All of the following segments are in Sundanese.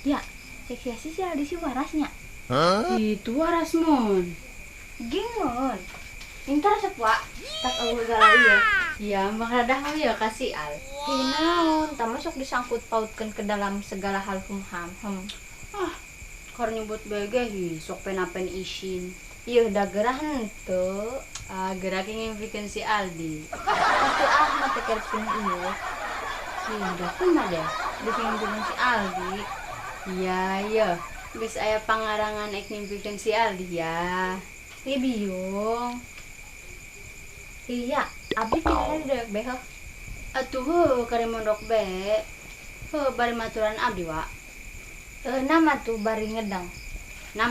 Ya, cek sia si Aldi si warasnya. Itu waras mon. Geng mon. Minta resep wa. Tak eueuh galau ieu. Iya, bang radah mah ya kasih al. Hei naon, tah masuk disangkut pautkeun ke dalam segala hal humham. Ah, kor nyebut bege hi, sok penapen isin. Ieu da gerah henteu. Ah, gerak ngimpikan si Aldi. Atuh ah mah teh kerpin ieu. Ih, da kumaha deh? Geus ngimpikeun si Aldi. Iya, iya. Geus aya pangarangan ek ngimpikeun si Aldi ya. Ih, biung. Iya, abdi pindah di dewek behel. Atuh heuh kari mondok be. Heuh bari maturan abdi wa. Nama tuh bari ngedang. Nam.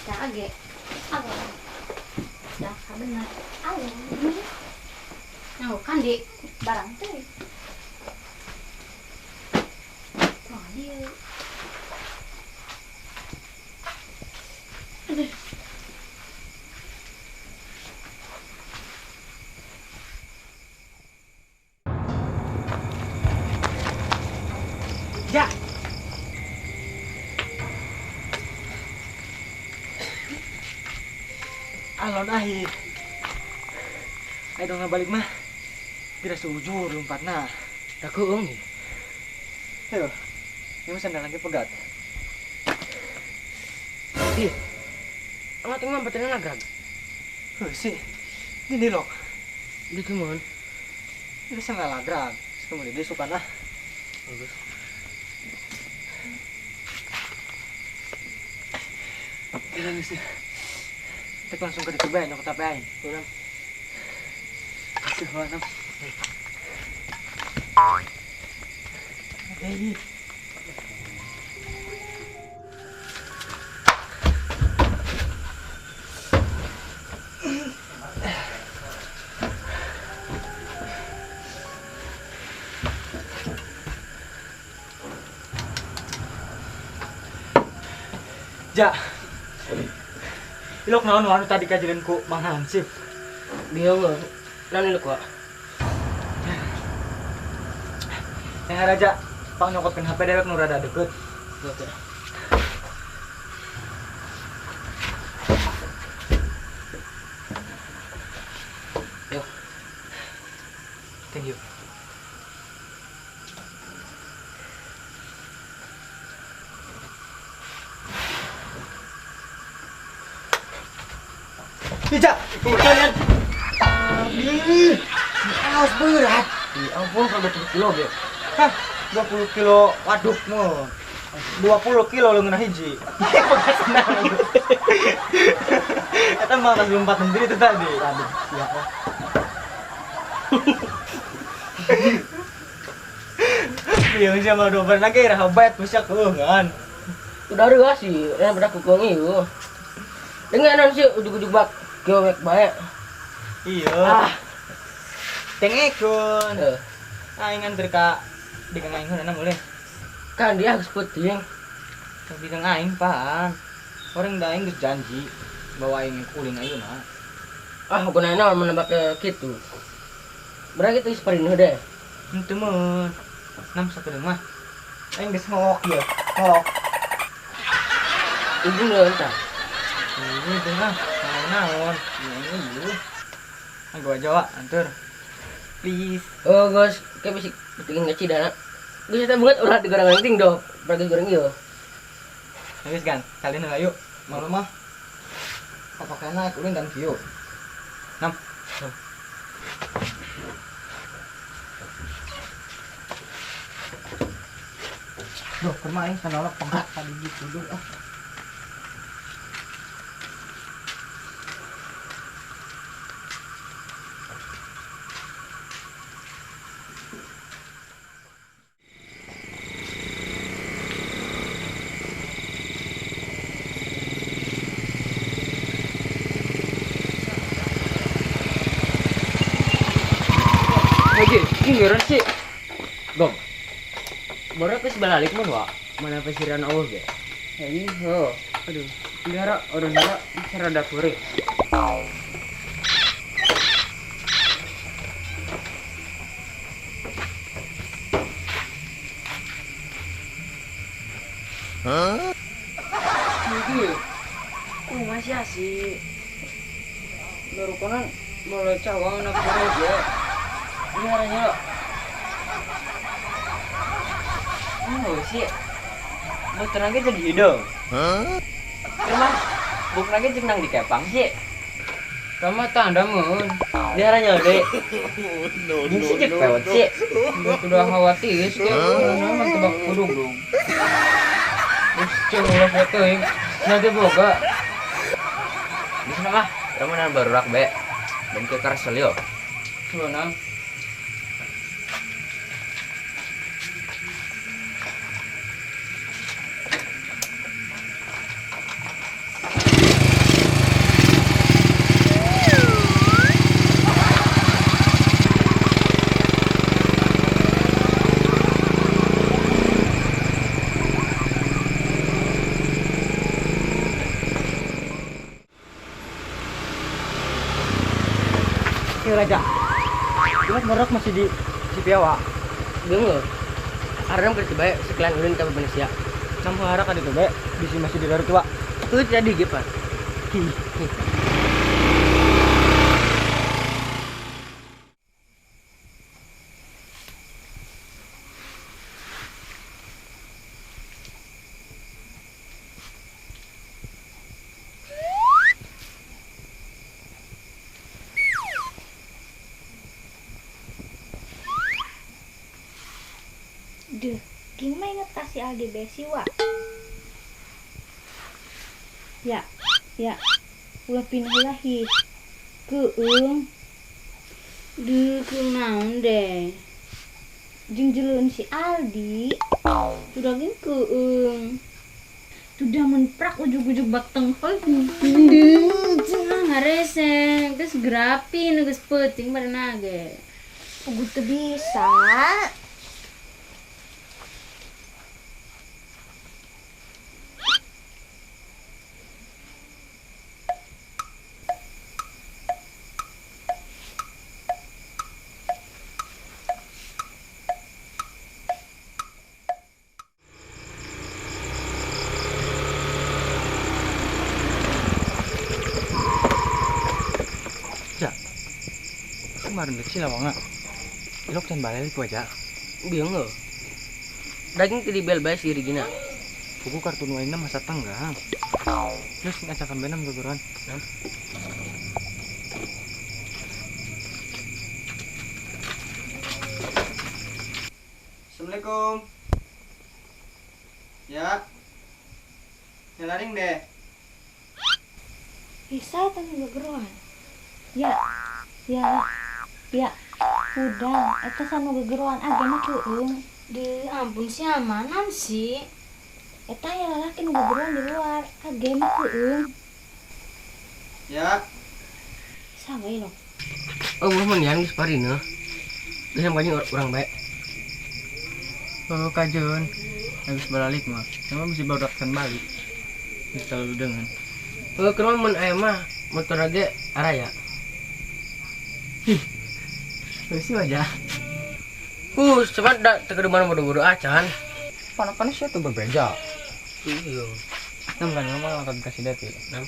Dah age. Age. Dah bener. Alo. Nah, kan di barang teh. Wah, dia. Aduh. Ja. Alon ahi. Ayo dong balik mah. Tidak seujur lompatna. Tak keung nih. Ayo. Ini mah sandal lagi pegat. Ih. Amat mah baterainya nagrag. Heuh sih. Ini lok. Di kumaha? Ini sandal nagrag. Sekemudian dia suka nah. Bagus. Kira sih. Tek langsung ke ditu bae nyokot HP aing. Urang. Aduh, mana? Hei. Ja. Ilok naon wanu tadi kajian ku Mang Hansip. Bingung gua. Naon ilok wa? Yang raja pang nyokotkeun HP dewek nu rada deket. Oke. Yo. Thank you. Ija, kalian. Ih, awas berat. Ya ampun, kalau 20 kilo ge. Hah, 20 kilo waduk mah. 20 kilo leungeun hiji. Eta mah tas lompat sendiri itu tadi. Aduh, siap lah. Yang sama dua lagi rahabat bisa keungan. Udah reuah sih, yang pada kukeung ieu. Dengan sih ujug-ujug bak gewek bae. Iya. Ah. Tengekun. Heeh. Aing anter ka di kang aing heuna boleh. Kan dia geus penting. Di kang aing pan. Orang da aing geus janji bawa aing ulin ayeuna. Ah, gunana naon mun make kitu. Berarti geus parineuh deh. Henteu mun. Nam sakedeung mah. Aing geus ngok ieu. Ngok. Ibu naon tah? Ini tengah naon? Ini ieu. Anggo aja wa antur. Please. Oh, guys, kayak bisi penting ngacidana. Geus eta banget ulah digoreng anjing do, berarti goreng ieu. Geus gan, kalian heula yuk. Malu mah. Papakana ulin dan kieu. Nam. Nam. Duh, kumaha aing sanalok pengkat tadi gitu duh. Ah. Oke, ini sih. Gong. Baru aku sebalik mun wa. Mana pasiran Allah ge. Ini ho. Aduh, Biara orang dua serada purih. Hah? Iki. Oh, masih asik. Baru konon mulai cawang anak purih ya. Biaranya lo. Oh, sih. Motor lagi jadi hidung. Hah? Rumah buk lagi jeung nang dikepang sih. Kamu tanda mun. Diaranya deh. No, Jeung si jeung pewet sih. Sudah khawatir sih kayak mah tebak kudung dong. Terus jeung ulah teuing. Nanti boga. Di sana mah ramanan barurak be. Dan ke karsel yo. Suana. Raja, cuma merok masih di Cipiawa. Bingung. Arem kerja baik sekalian ulin ke Indonesia. Sampai harap ada tuh baik, bisi masih di luar tua. Tuh jadi gitu. Duh, ging mah inget kasih Aldi besi wa. Ya, ya, ulah pindah lahi. Keung. Duh, keung naon deh. Jeung jeleun si Aldi. Sudah ging keung. Sudah menprak ujug-ujug bak tengkol. Duh, cenah ngarese. Geus grapi nu geus peuting barena ge. Ugut teu bisa. Kemarin kecil lah bang, ilok dan balik ku aja. Bingung lo. Daging tadi bel bae si Regina. Buku kartun lainnya masa tenggang. Terus ngacakan benam keguruan. Assalamualaikum. Ya. Nyalaring deh. Bisa tapi keguruan. Ya. Ya. Ya, udah, eta sama gegeroan aja mah keung. Duh, ampun sih amanan sih. Eta ya lalaki nu gegeroan di luar, age mah keung. Ya. Sawe lo. Oh, gua mun yang geus parina. Geus sampai urang bae. Oh, kajeun. Geus balik mah. Cuma bisa barudakan balik. Geus terlalu dengan. Oh, keur mun aya mah motor ge araya. Ih. Besi aja. Coba dak teu mana bodoh-bodoh acan. Panas-panas ya tuh bebeja. Iya. Nam kan ngomong akan kasih dati. Nam.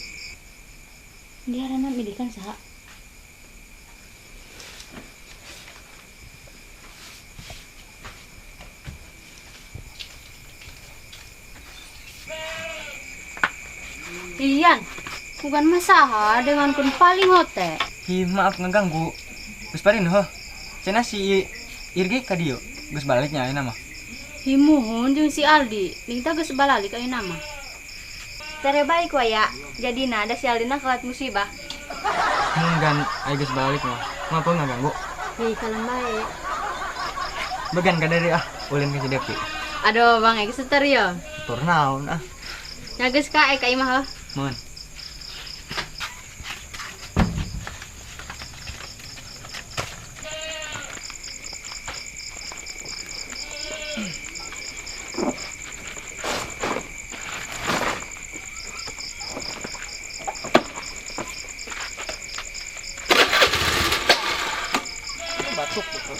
Diarana milikan saha? Ian, bukan masalah dengan kun paling hote. Hi, maaf ngeganggu. Geus parin heuh. Cenah si Irgi ka dieu, geus baliknya ayeuna mah. Hi muhun jeung si Aldi, ning ta geus balalik ayeuna mah. Tere baik waya, jadina ada si Aldina kelat musibah. Mun gan aya geus balik mah, ngapa ngaganggu? Hi kalem bae. Began ka dari ah, ulin ka si Depi. Aduh, Bang Ek seter yo. Tur naon ah. Nya geus ka ek ka imah heuh. Mun. Masuk betul.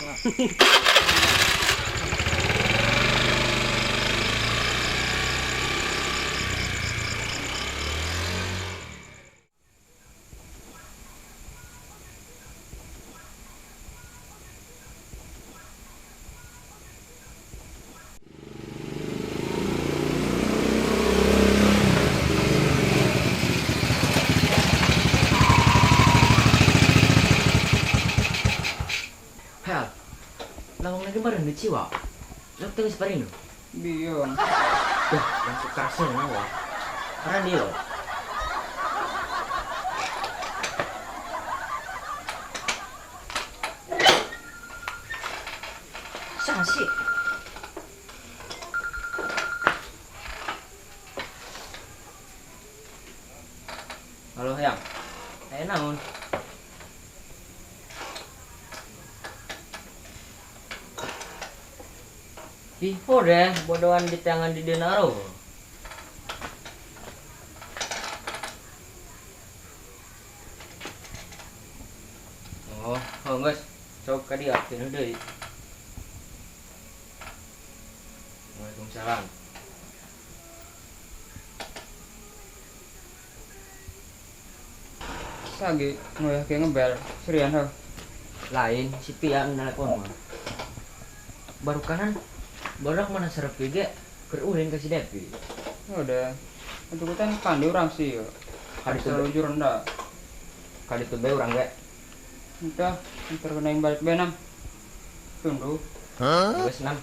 Lawang lagi bareng di Ciwa. Lo tengah separin lo. Bion. Dah, yang kerasnya nawa. Karena dia lo. Sasi. Halo, Yang. Ayo naon. Ih, deh, bodohan di tangan di denaro. Oh, guys, coba ka dia, kena deui. Waalaikumsalam. Sagi, ngoyah ke ngebel, serian heuh. Lain si Pia nelpon mah. Baru kanan baru mana serap ge keur ulin ka si Devi. Udah. Untuk kan kandi urang sih yo. Kadi lujur rendah. Kadi tuh bae urang ge. Entah, entar kena yang balik bae nam. Tunggu. Hah? Geus nam.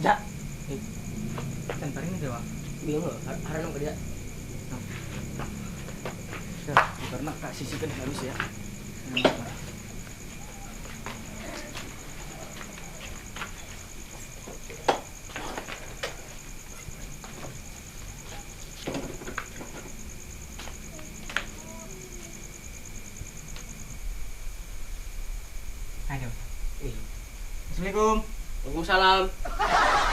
Ja. Kan paling ini dewa. Bingung loh, haranum kerja. Ya, karena kak sisihkan harus ya. Ayo. Assalamualaikum. Waalaikumsalam.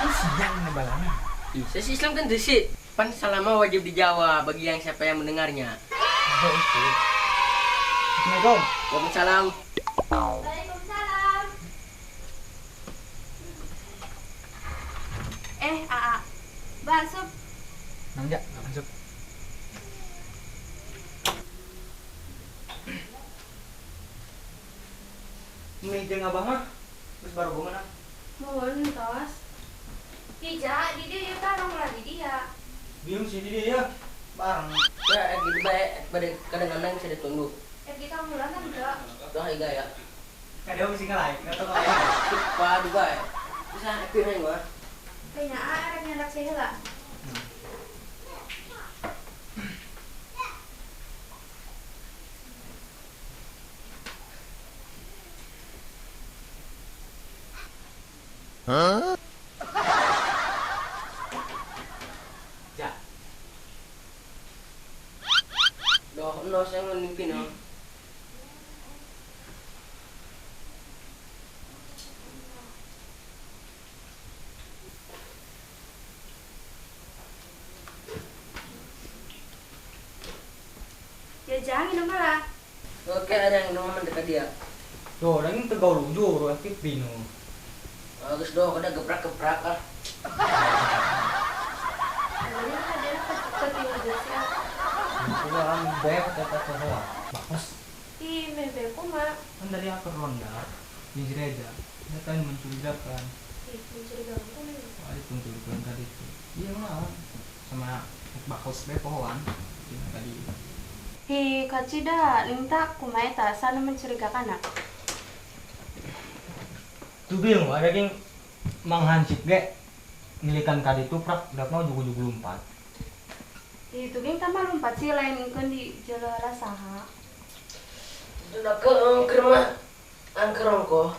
Siang nebalana. Ih, saya sih Islam kan desi. Pan salama wajib dijawab bagi yang siapa yang mendengarnya. Assalamualaikum. Waalaikumsalam. Waalaikumsalam. AA. Basup. Nang ja, masuk. Ini jeung abah mah. Terus baru gua mana? Mohon tos. Ija, di dia tarong lah di dia. Bingung sih di dia ya. Bareng. Ya, gitu bae pada kadang-kadang saya ditunggu. Kita bulan kan enggak. Tuh iga ya. Kadang sih ngalai, enggak tahu apa. Cepat bae. Bisa happy nih gua. Kayaknya arek nyandak saya lah. Hah? Ja. Doh, no saya memimpin no. Ya jangan minum lah. Oke, ada yang minum mendekat dia. Tuh, orang ini tergaul jujur, aku pino. Bagus dong, udah gebrak-gebrak ah. Ih, bebek mah. Kan dari aku ronda di gereja, dia kan mencurigakan. Ih, mencurigakan tuh. Wah, itu mencurigakan tadi itu. Iya lah, sama bakos bepoan tadi. Hi, kacida, linta kumaha eta sana mencurigakan ah. Tuh bingung, ada yang manghancip ge ngilikan kadi itu prak dapna jugu-jugu lompat. Itu geng tambah lompat sih lain mungkin di jalan saha. Sudah ke angker mah. Angker ongko.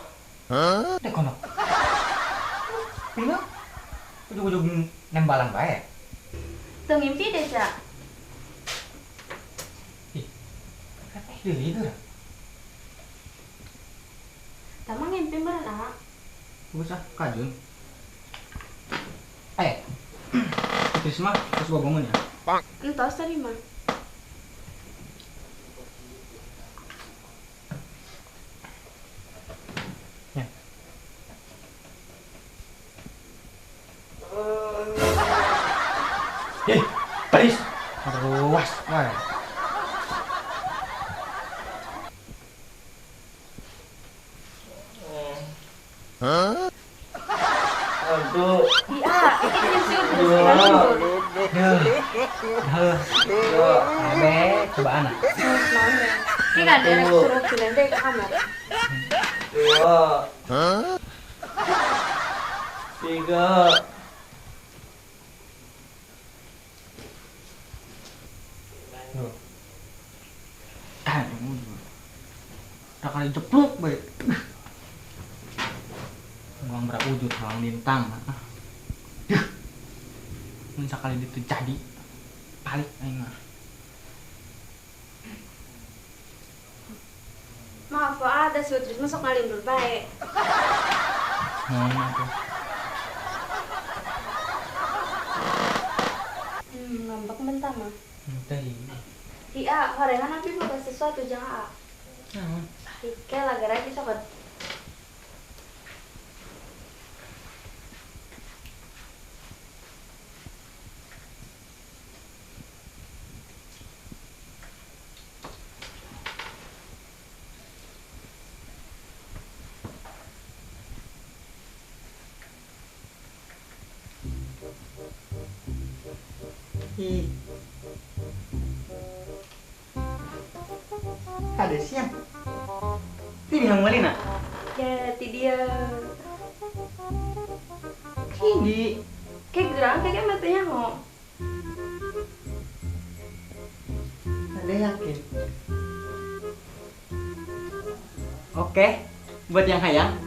Hah? Dek kono. Pinga? Ujug-ujug nembalan bae. Teu ngimpi deh, Ca. Ih. Apa deui geura? Tama ngimpi meureun, ah. Geus ah, kajun. Eh. Terus mah terus gua bangun ya. Entos tadi mah. Ya. Eh, baris. Ruas, wae. Hah? Aduh. Iya, ini sih udah. Duh, ebe, cobaan ah. Ini kan ada suruh jalan deh ke kamar. 2 3. Duh. Ah, tak kali jepluk bae. Uang berawujud, uang lintang. Duh. Mun sakali itu jadi balik aing mah. Maaf, ada sutris masuk ngalindur bae. Nah, tuh. Ngambek mentah mah. Entah iya. Horengan abi boga sesuatu jangan a. Naon? Ike lagara bisa kok. Ih. Ada siang. Ini yang malina. Ya, ti dia. Ini. Kayak gerang kayak matanya ho. Ada yakin. Oke, buat yang hayang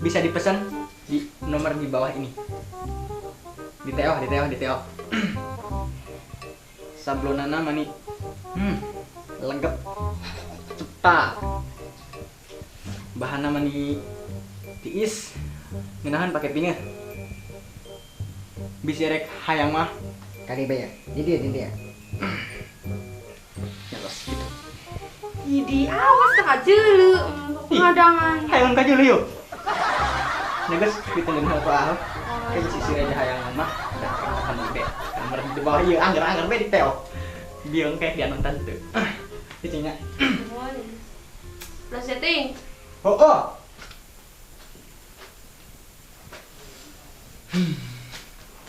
bisa dipesan di nomor di bawah ini. Di TO, di TO, di TO. Sablonana mani. Lengkap. Cepat. Bahanna mani tiis. Ngenahan pakai pinggir. Bisa rek hayang mah kali bayar. Jadi dia. Ya los gitu. Idi awas teh kajeuleu pengadangan. Hayang kajeuleu yuk. Nah guys, kita dengar apa ah. Kayak sisi aja hayang mah dah akan be. Nomor di bawah ieu angger-angger be di teo. Biung kayak dia nonton tuh. Cicinya. Udah setting. Oh, oh.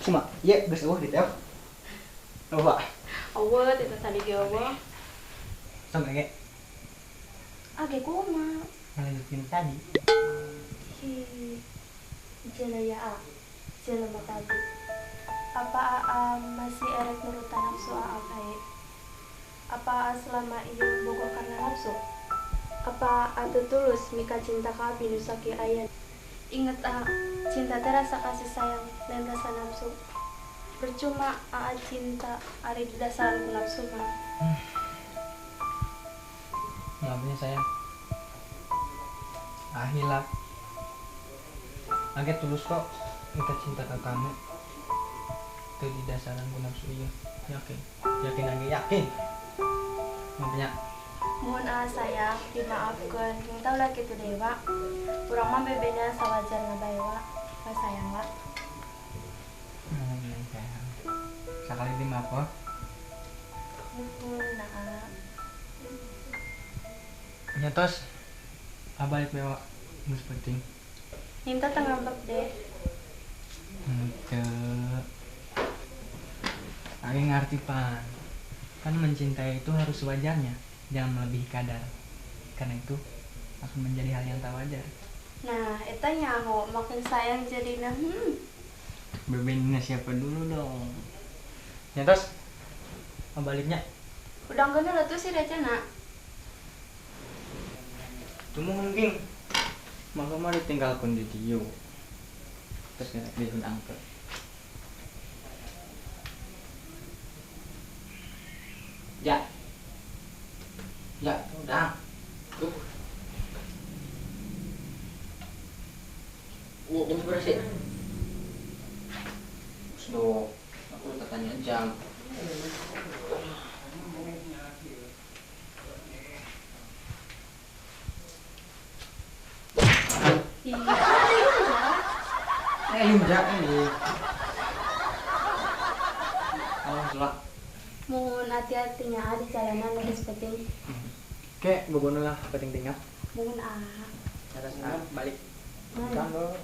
Cuma, iya geus eueuh di teo. Eueuh. Eueuh teh tadi ge eueuh. Sampai ge. Age kumaha? Lanjutin tadi. Hi. Jelaya a. Jelema tadi. Apa aa masih erek nurutan nafsu aa bae? Apa aa selama ieu bogoh karena nafsu? Apa aa teu tulus mika cinta ka abi nu sakieu aya? Inget aa, cinta teh rasa kasih sayang lain rasa nafsu. Percuma aa cinta ari didasaran ku nafsu mah. Maafnya sayang. Ah hilap. Age tulus kok minta cinta ke kamu. Itu di dasaran ku nafsu iya. Yakin. Yakin lagi yakin. Maafnya. Mohon ah sayang dimaafkan. Minta ulah kitu deui wa. Urang mah bebena sawajarna bae wa. Ka sayang wa. Sayang. Sakali dimaaf wa. Nuhun nah. Nya tos. Abalik bae wa. Geus penting. Minta teu ngambek deh. Henteu. Age ngarti pan. Kan mencintai itu harus wajarnya, jangan melebihi kadar. Karena itu akan menjadi hal yang tak wajar. Nah, eta nyaho makin sayang jadina. Bebenina siapa dulu dong. Ya tos, Baliknya. Udang geuna tuh si Recana. Cuma mungkin maka mah ditinggalkan di dieu. Terus dihundangkeun. Ya. Ya, udah. Tuh. Ini jam berapa sih? Sudah, aku udah tanya jam. Enggak ini. Oh, salah. Mohon hati-hatinya di jalanan lagi penting. Oke, bobono lah penting tinggal. Mohon ah. Atas balik. Kan lo.